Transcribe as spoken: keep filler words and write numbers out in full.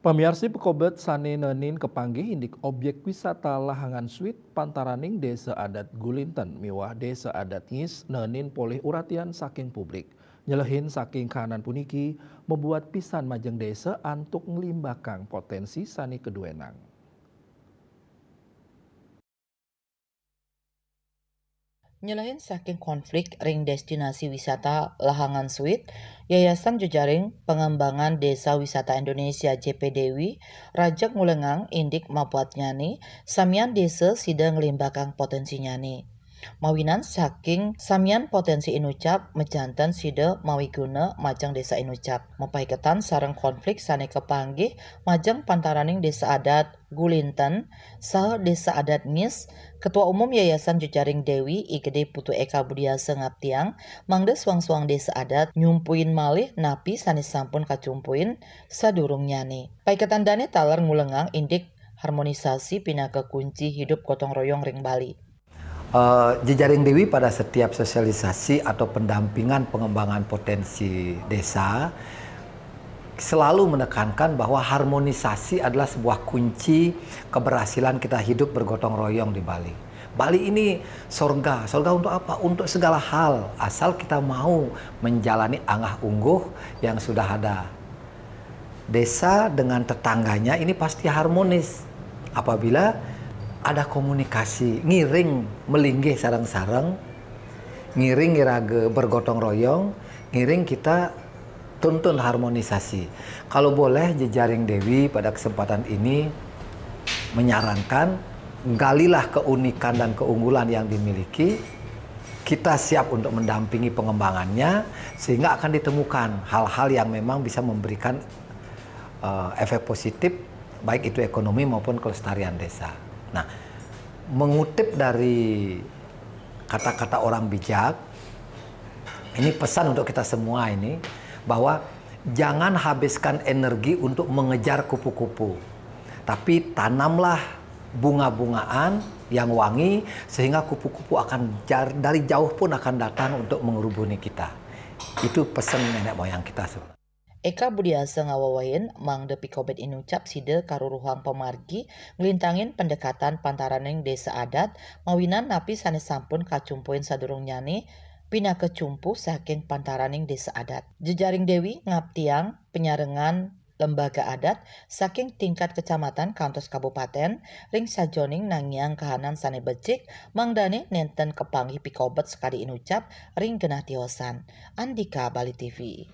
Pamiarsa, pikobet sané nenin kapanggih indik objek wisata Lahangan Suit pantaraning Désa Adat Gulinten miwah Désa Adat Ngis nenin polih uratian saking publik. Nyelehin saking kahanan puniki, mabuat pisan majeng désa antuk nglimbakang poténsi sané kaduénang. Nyelehin saking konflik ring destinasi wisata Lahangan Suit, Yayasan Jejaring Pengembangan Desa Wisata Indonesia, J P D W, rajeg ngulengang indik mabuatnyané, samian désa sida nglimbakang poténsinyané. Mawinan saking samian poténsi inucap, majanten sida mawiguna majeng désa inucap. Mapaiketan sareng konflik sané kapanggih majeng pantaraning Désa Adat Gulinten saha Désa Adat Ngis, Ketua Umum Yayasan Jejaring Déwi, I Gedé Putu Eka Budiasa ngaptiang, mangda suang-suang désa adat nyumpuin malih napi sané sampun kacumpuin sadurungnyané. Paiketan dané taler ngulengang indik harmonisasi pinaka kunci hidup gotong royong ring Bali. Eh, Jejaring Déwi pada setiap sosialisasi atau pendampingan pengembangan potensi desa selalu menekankan bahwa harmonisasi adalah sebuah kunci keberhasilan kita hidup bergotong royong di Bali. Bali ini sorga. Sorga untuk apa? Untuk segala hal, asal kita mau menjalani anggah ungguh yang sudah ada. Desa dengan tetangganya ini pasti harmonis apabila ada komunikasi, ngiring melinggih sareng-sareng, ngiring iraga bergotong royong, ngiring kita tuntun harmonisasi. Kalau boleh, Jejaring Déwi pada kesempatan ini menyarankan, galilah keunikan dan keunggulan yang dimiliki, kita siap untuk mendampingi pengembangannya, sehingga akan ditemukan hal-hal yang memang bisa memberikan, eh, efek positif, baik itu ekonomi maupun kelestarian desa. Nah, mengutip dari kata-kata orang bijak, ini pesan untuk kita semua ini, bahwa jangan habiskan energi untuk mengejar kupu-kupu, tapi tanamlah bunga-bungaan yang wangi, sehingga kupu-kupu akan jar-, dari jauh pun akan datang untuk mengerubuni kita. Itu pesan nenek moyang kita sebenarnya. Eka Budiasa ngawewehin mangda pikobet inucap sida karuruhang pamargi nglintangin pendekatan pantaraning désa adat, mawinan napi sané sampun kacumpuin sadurungnyané pinaka cumpu saking pantaraning désa adat. Jejaring Déwi ngaptiang panyarengan lembaga adat saking tingkat kecamatan kantos kabupaten ring sajeroning nangiang kahanan sané becik, mangdané nénten kapanggih pikobet sakadi inucap ring genah tiosan. Andika, Bali T V.